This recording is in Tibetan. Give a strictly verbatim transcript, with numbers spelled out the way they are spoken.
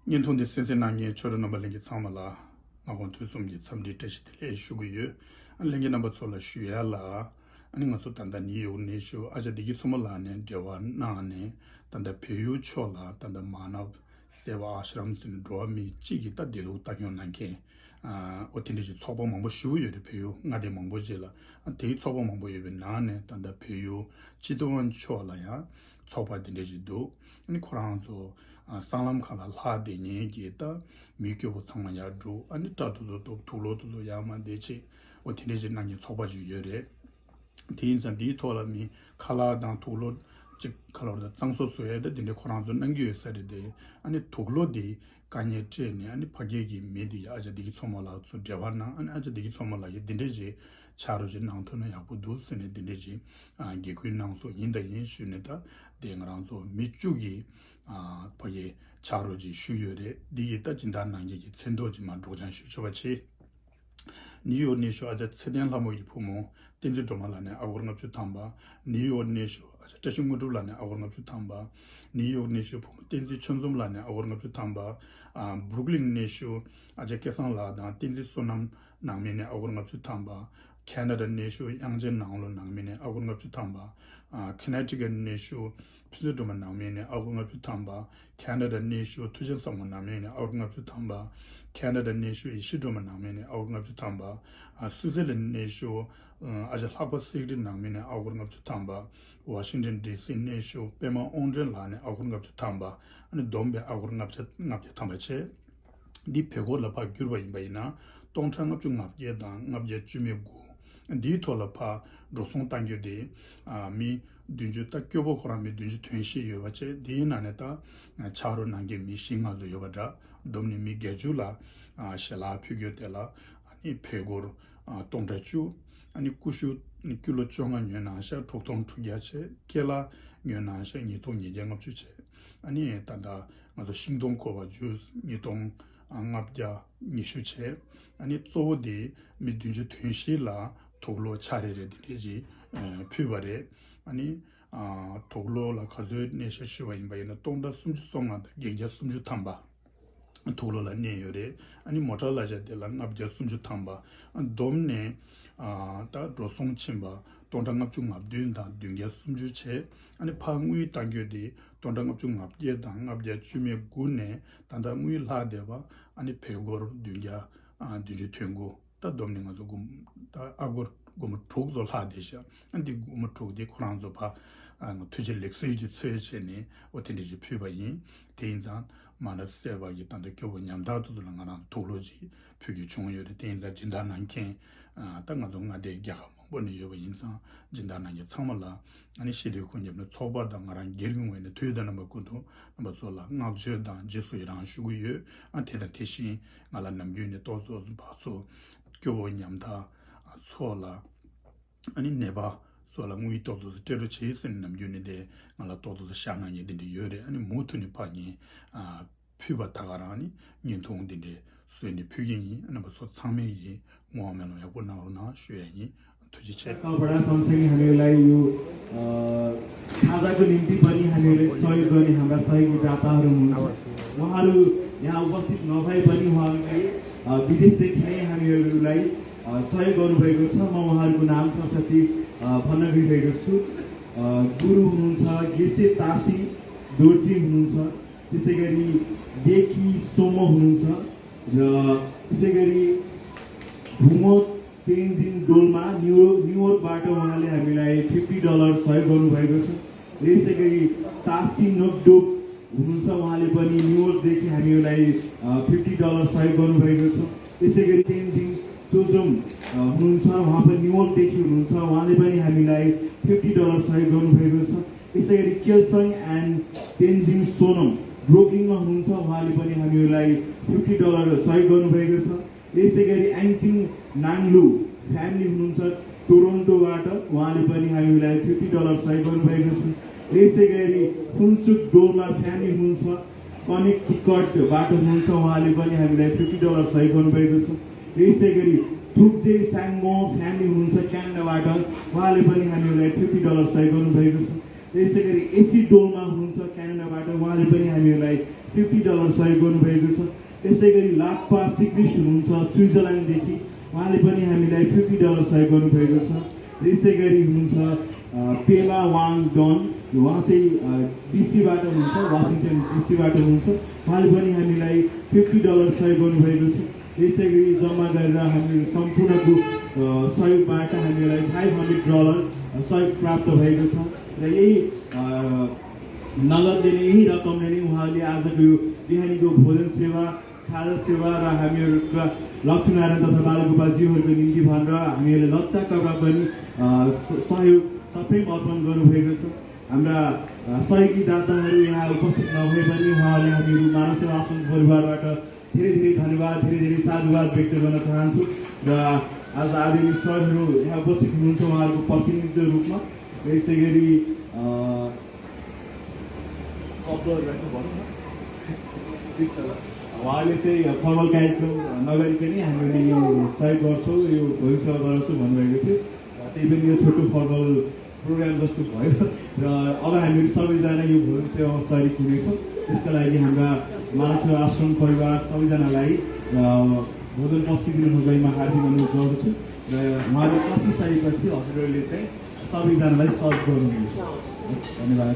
བརྙན་ཐུང་འདི་གསན་གཟིགས་གནང་མཁན་ཆོས་གྲོགས་རྣམ་པ་ལྷན་རྒྱས་ཚང་མ་ལ་སྔ་དགོང་དུས་གསུམ་གྱི་འཚམས་འདྲི་བཀྲ་ཤིས་བདེ་ལེགས་ཞུ་གི་ཡོད། ཨ་ནི་ལྷན་རྒྱས་རྣམ་པ་ཚོ་ལ་ཞུ་ཡ་ལ། ཨ་ནི་ང་ཚོ་ད་ལྟ་ནིའུ་ཡོག་གནས་བཞུགས་ཨ་ཅག་བདེ་སྐྱིད་མཚོ་མོ་ལགས་ནས་འབྲེལ་བ་གནང་ནས། ད་ལྟ་བལ་ཡུལ་ཕྱོགས་ལ་ད་ལྟ་མ་ན་བ་སེ་བ་ཨ་ཤ་རམ་ཟེར་ནས་འགྲོ་བ་མི་གཅིག་གི་ད་བདེ་སྡུག་ལྟ་སྐྱོང་གནང་མཁན། ཨ་འོ་དེ་འདྲ་ཞིག་ཚོགས་པ་མང་པོ་ཞེ་པོ་ཡོད་རེད། བལ་ཡུལ་མངའ་སྡེ་མང་པོ་ཅིག་ལ། ཨ་དེའི་ཚོགས་པ་མང་པོ་ཡོད་པའི་ནང་ནས་ད་ལྟ་བལ་ཡུལ་སྤྱི་ཏི་ཝན་ཕྱོགས་ལ་ཡང་ཚོགས་པ་དེ་འདྲ་ཞིག་འདུག་ཨ་ནི་ཁོ་རང་ཚོ་ཨ་སྲང་ལམ་ཁག་ལ་ལྷག་བསྡད་མཁན་གྱི་ད་མི་སྐྱོ་པོ་ཚང་མ་ཡར་སྒྲུག་ཨ་ནི་སྐྲ་དེ་ཚོ་གཏུབ། དུག་ལོག་དེ་ཚོ་ཡར་མར་བསྡད་བྱས། འོ་དེ་འདྲ་ཞིག་གནང་མཁན་ཚོགས་པ་ཅིག་ཡོད་རེད། དེ་ཡིན་ཙང་འདིའི་ཐོག་ལ་མི་ཁ་ལག་དང་དུག་ལོག་ཅིག་ཁ་ལག་དང་གཙང་བཟོ་བཟོ་ཡས་ད་དེ་འདྲ་ཁོ་རང་ཚོ་གནང་གི་ཡོད་ས་རེད་དེ། ཨ་ནི་དུག་ལོག་དེ་དཀའ་ངལ་འཕྲད་ནས་ཨ་ནི་ཕ་གི་གི་མི་དེ་ཡ་ཨ་ཅག་བདེ་སྐྱིད་མཚོ་མོ་ལགས་ཚོ་འབྲེལ་བ་གནང་། ཨ་ནི་ཨ་ཅག་བདེ་སྐྱིད་མཚོ་མོ་ལགས་ཀྱིས་འདི་འདྲ་ཞིག་ཕྱག་རོགས་ཅིག་གནང་ཐུབ་ན་ཡག་པོ་འདུག་ཟེར་ནས་འདི་འདྲ་ཞིག་ཨ་འགན་ཁུར་གནང་སོང་། ཡིན་དང་ཡིན་ཞུས་ནས་ད་དེ་ང་རང་ཚོ་མི་བཅུ་གིས་ཨ་ཕ་གི་ཕྱག་རོགས་ཅིག་ཞུས་ཡོད་རེད། འདི་གི་ད་སྦྱིན་བདག་གནང་མཁན་གྱི་མཚན་ཐོ་ཅིག་མར་སྒྲོག་སྦྱང་ཞུ་ཆོག་པ་བྱེད། ནིའུ་ཡོག་གནས་བཞུགས་ཨ་ཅག་ཚེ་བརྟན་ལྷ་མོ་ཡི་བུ་མོ་བསྟན་འཛིན་སྒྲོལ་མ་ལགས་ནས་ཨ་སྒོར་ལྔ་བཅུ་ཐམ་པ། ནིའུ་ཡོག་གནས་བཞུགས་ཨ་ཅག་བཀྲ་ཤིས་དངོས་གྲུབ་ལགས་ནས་ཨ་སྒོར་ལྔ་བཅུ་ཐམ་པ། ནིའུ་ཡོག་གནས་བཞུགས་བུ་མོ་བསྟན་འཛིན་ཆོས་འཛོམས་ལགས་ནས་ཨ་སྒོར་ལྔ་བཅུ་ཐམ་པ། ཨ་སྦུག་ལིང་གནས་བཞུགས་ཨ་ཅག་སྐལ་བཟང་ལགས་དང་བསྟན་འཛིན་བསོད་ནམས་ནང་མི་ནས་ཨ་སྒོར་ལྔ་བཅུ་ཐམ་པ། ཁེ་ན་ཌ་གནས་བཞུགས་དབྱངས་ཅན་ནང་བློ་ནང་མི་ནས་ཨ་སྒོར་ལྔ་བཅུ་ཐམ་པ། ཨ་ཁོ་ནེ་ཊི་ཀཊ་གནས་བཞུགས་ཕུན་ཚོགས་སྒྲོལ་མ་ནང་མི་ནས་ཨ་སྒོར་ལྔ་བཅུ་ཐམ་པ། ཁེ་ན་ཌ་གནས་བཞུགས་ཐུགས་རྗེ་བཟང་མོ་ནང་མི་ནས་ཨ་སྒོར་ལྔ་བཅུ་ཐམ་པ། ཁེ་ན་ཌ་གནས་བཞུགས་ཡེ་ཤེས་སྒྲོལ་མ་ནང་མི་ནས་ཨ་སྒོར་ལྔ་བཅུ་ཐམ་པ། ཨ་སུད་སི་ལ་གནས་བཞུགས་ཨ་ཅག་ལྷག་པ་སེག་རི་ནང་མི་ནས་ཨ་སྒོར་ལྔ་བཅུ་ཐམ་པ། ཝ་ཤིང་ཊོན་ཌི་སི་གནས་བཞུགས་པད་མ་དབང་སྒྲོན་ལགས་ནས་ཨ་སྒོར་ལྔ་བཅུ་ཐམ་པ། ཨ་ནི་བསྡོམས་པས་ཨ་སྒོར་ལྔ་བརྒྱ་ལྔ་བརྒྱ་ཐམ་པ་བྱས། འདི་བལ་སྒོར་ལ་ཕར་བསྒྱུར་བ་ཡིན་པ་ཡིན་ན་སྟོང་ཕྲག་ལྔ་བཅུ་ང་བརྒྱད་དང་ལྔ་བརྒྱ་བཅུ་མེད་དགུ། འདིའི་ཐོག་ལ་ཕར་འགྲོ་སོང་གཏང་རྒྱུ་དེ་ཨ་མི་བདུན་ཅུ། ད་སྐྱོ་པོ་ཁོ་རང་མི་བདུན་ཅུ་དོན་བཞི་ཡོད་པ་བྱས། དེའི་ནང་ནས་ད་ཕྱག་རོགས་གནང་མཁན་མི་བཞི་ལྔ་ཙམ་ཡོད་པ་འདྲ། བསྡོམས་ནས་མི་བརྒྱད་ཅུ་ལ་ཨ་ཞལ་ལག་ཕུལ་རྒྱུ་དེ་ལ་ཨ་ནི་བལ་སྒོར་ཨ་སྟོང་ཕྲག་བཅུ། ཨ་ནི་ཀུ་ཤུ་ནི་ཀི་ལོ་བཅོ་ལྔ་ཉོས་གནང་ཤག་དྲུག་སྟོང་དྲུག་བརྒྱ་བྱས། ཀེ་ལ་ཉོས་གནང་ཤག་ཉིས་སྟོང་ཉིས་བརྒྱ་ལྔ་བཅུ་བྱས། ཨ་ནི་ད་ལྟ་ང་ཚོ་ཤིང་སྡོང་ཁོ་པ་ཇུས་ཉིས་སྟོང་ལྔ་བརྒྱ་ཉི་ཤུ་བྱས། ཨ་ནི་གཙོ་བོ་དེ་མི་བདུན་ཅུ་དོན་བཞི་ལ་དུག་ལོག་ཆ་རེ་རེ་དེ་འདྲས་ཅིག་ཨ་ཕུལ་བ་རེད། ཨ་ནི་ཨ་དུག་ལོག་ལ་ག་ཚོད་གནས་ཤག་ཞུས་པ་ཡིན་པ་ཡིན་ན་སྟོང་ཕྲག་སུམ་ཅུ་སོ་ལྔ་དང་བརྒྱད་བརྒྱ་སུམ་ཅུ་ཐམ་པ། དུག་ལོག་ལ་གནས་ཡོད་རེད། ཨ་ནི་མོ་ཊ་གླ་ཆ་དེ་ལ་ལྔ་བརྒྱ་སུམ་ཅུ་ཐམ་པ། ཨ་བསྡོམས་ནས་ཨ་ད་འགྲོ་སོང་ཕྱིན་པ་སྟོང་ཕྲག་ལྔ་བཅུ་ང་བདུན་དང་བདུན་བརྒྱ་སུམ་ཅུ་བྱས། ཨ་ནི་ཕར་དངུལ་གཏང་རྒྱུ་དེ་སྟོང་ཕྲག་ལྔ་བཅུ་ང་བརྒྱད་དང་ལྔ་བརྒྱ་བཅུ་མེད་དགུ་ནས་ད་ལྟ་དངུལ་ལྷག་བསྡད་པ་ཨ་ནི་བལ་སྒོར་བདུན་བརྒྱ་ཨ་བདུན་ཅུ་དོན་དགུ། ད་བསྡོམས་ནས་ང་ཚོ་སྒོར་ད་ཨ་སྒོར་སྒོར་མོ་དྲུག་ཙམ་ལྷག་བསྡད་ཤག་ཨ་འདི་སྒོར་མོ་དྲུག་འདི་ཁོ་རང་ཚོ་ཕར་ཨ་ཐུགས་རྗེ་ལེགས་གསོལ་གྱི་ཚུལ་བྱས་ནས་འོ་དེ་འདྲ་ཞིག་ཕུལ་བ་ཡིན། དེ་ཡིན་ཙང་མ་ན་བསེ་བ་གི་ད་ལྟ་སྐྱོ་པོ་ཉམ་ཐག་དེ་ཚོ་ལ་ང་རང་ཚོ་དུག་ལོག་ཅིག་ཕུལ་རྒྱུ་བྱུང་ཡོད་རེད། དེ་ཡིན་ཙང་སྦྱིན་བདག་གནང་མཁན་ཨ་ད་ང་ཚོ་མངའ་སྡེ་རྒྱལ་ཁབ་མང་པོ་ནས་ཡོད་པ་ཡིན་ཙང་སྦྱིན་བདག་གནང་མཁན་ཚང་མ་ལ་ཨ་ནི་ཞི་བདེ་ཁོག་ཉམས་ལེན་ཚོགས་པ་དང་ང་རང་སྒེར་གྱི་ངོས་ནས་དུས་དང་རྣམ་པ་ཀུན་ཏུ་རྣམ་པ་ཚོ་ལ་བསྔགས་བརྗོད་དང་རྗེས་སུ་ཡི་རང་ཞུ་གི་ཡོད། ཨ་དེ་དང་དེ་བཞིན་ང་ལ་ནམ་རྒྱུན་ནས་ཏོག་ཙམ་ཕར་ཚུར་སྐྱོ་པོ་ཉམ་ཐག་ཚོ་ལ་ཨ་ནི་ནད་པ་ཚོ་ལ་དངུལ་ཏོག་ཙམ་སྤྲད་རོགས་བྱེད་ཟེར་ནས་ནམ་རྒྱུན་ནས་དེ་ང་ལ་ཏོག་ཙམ་བཞག་གནང་མཁན་དེ་འདྲ་ཡོད་རེད། ཨ་ནི་མུ་མཐུད་ནས་ཕར་ངས་ཨ་ཕུལ་བ་ད་ག་རང་ནི་བརྙན་ཐུང་འདི་འདྲའི་བཟོས་ནས་ཕུལ་གྱི་ཡིན། རྣམ་པ་ཚོ་ཚང་མས་ཀྱིས་ངོ་མ་མེ་ལོང་ཡག་པོ་གནང་རོགས་གནང་ཞུ་ཡ་ཡིན། ཐུགས་རྗེ་ཆེ། कपडा सँगसँगै हामीलाई यो अ, खाजाको निम्ति पनि हामीहरूलाई सहयोग गर्ने हाम्रा सहयोगी दाताहरू हुनुहुन्छ। उहाँहरू यहाँ उपस्थित नभए पनि उहाँहरूले अ, विदेशदेखि नै हामीहरूलाई अ, सहयोग गर्नुभएको छ। म उहाँहरूको नाम सरस्वती अ, भन्न गइरहेको छु। अ, गुरु हुनुहुन्छ गेसे तासी दोर्जी हुनुहुन्छ। त्यसै गरी देखी सोम हुनुहुन्छ र त्यसै गरी भुमो तेन्जिङ डोल्मा न्यु न्युयोर्कबाट उहाँले हामीलाई फिफ्टी डलर सहयोग गर्नुभएको छ। र यसै गरी तासी नोकडोक हुनुहुन्छ, उहाँले पनि न्युयोर्कदेखि हामीलाई अ, फिफ्टी डलर सहयोग गर्नुभएको छ। त्यसै गरी तेन्जिङ चोजोम अ, हुनुहुन्छ, उहाँ पनि न्युयोर्कदेखि हुनुहुन्छ, उहाँले पनि हामीलाई फिफ्टी डलर सहयोग गर्नुभएको छ। यसै गरी केल्सङ एन्ड तेन्जिङ सोनम ब्रुकलिनमा हुनुहुन्छ, उहाँले पनि हामीलाई फिफ्टी डलर सहयोग गर्नुभएको छ। यसै गरी एन्सिङ नाङलु फ्यामिली हुनुहुन्छ टोरोन्टोबाट, उहाँले पनि हामीलाई फिफ्टी डलर सहयोग गर्नुभएको छ। यसै गरी फुन्सुक डोमा फ्यामिली हुनुहुन्छ, कनेक्टिकटबाट हुनुहुन्छ, उहाँले पनि हामीलाई फिफ्टी डलर सहयोग गर्नुभएको छ। यसै गरी थुक्जे साङ्मो फ्यामिली हुनुहुन्छ क्यानाडाबाट, उहाँले पनि हामीहरूलाई फिफ्टी डलर सहयोग गर्नुभएको छ। यसै गरी एसी डोमा हुनुहुन्छ क्यानाडाबाट, उहाँले पनि हामीहरूलाई फिफ्टी डलर सहयोग गर्नुभएको छ। त्यसै गरी लाक्पा सिक्रिस्ट हुनुहुन्छ स्विजरल्यान्डदेखि, उहाँले पनि हामीलाई फिफ्टी डलर सहयोग गर्नुभएको छ। र यसै गरी हुनुहुन्छ पेमा वाङ डन, उहाँ चाहिँ डिसीबाट हुनुहुन्छ, वासिङटन डिसीबाट हुनुहुन्छ। उहाँले पनि हामीलाई फिफ्टी डलर सहयोग गर्नुभएको छ। यसै गरी जम्मा गरेर हामीहरू सम्पूर्णको सहयोगबाट हामीलाई फाइभ हन्ड्रेड डलर सहयोग प्राप्त भएको छ। र यही नगदले नै, यही रकमले नै उहाँले आजको यो बिहानीको भोजन सेवा, खाजा सेवा र हामीहरूका लक्ष्मीनारायण तथा बालगोपालज्यूहरूको निम्ति भनेर हामीहरूले लत्ता कपडा पनि सहयोग सबै अर्पण गर्नुभएको छ। हाम्रा सहयोगी दाताहरू यहाँ उपस्थित नभए पनि उहाँहरूले हामीहरू मानव सेवा आश्रम परिवारबाट धेरै धेरै धन्यवाद, धेरै धेरै साधुवाद व्यक्त गर्न चाहन्छु। र आज आदरणीय सरहरू यहाँ उपस्थित हुनुहुन्छ उहाँहरूको प्रतिनिधिको रूपमा। र यसै गरी शब्द राख्नु भनौँ न। ठिक छ। उहाँले चाहिँ फर्मल कार्यक्रम नगरिकनै हामीले यो सहयोग गर्छौँ, यो भोजन सेवा गराउँछौँ भन्नुभएको थियो। त्यही पनि यो छोटो फर्मल प्रोग्राम जस्तो भयो। र अब हामीहरू सबैजना यो भोजन सेवामा सरिक हुनेछौँ। त्यसका लागि हाम्रा मानव सेवा आश्रम परिवार सबैजनालाई भोजन पस्किदिनु हुँदैमा हार्दिक अनुरोध गर्दछु। र उहाँहरू पसिसकेपछि हजुरहरूले चाहिँ सबैजनालाई सर्भ गर्नुहुनेछ। हस्, धन्यवाद।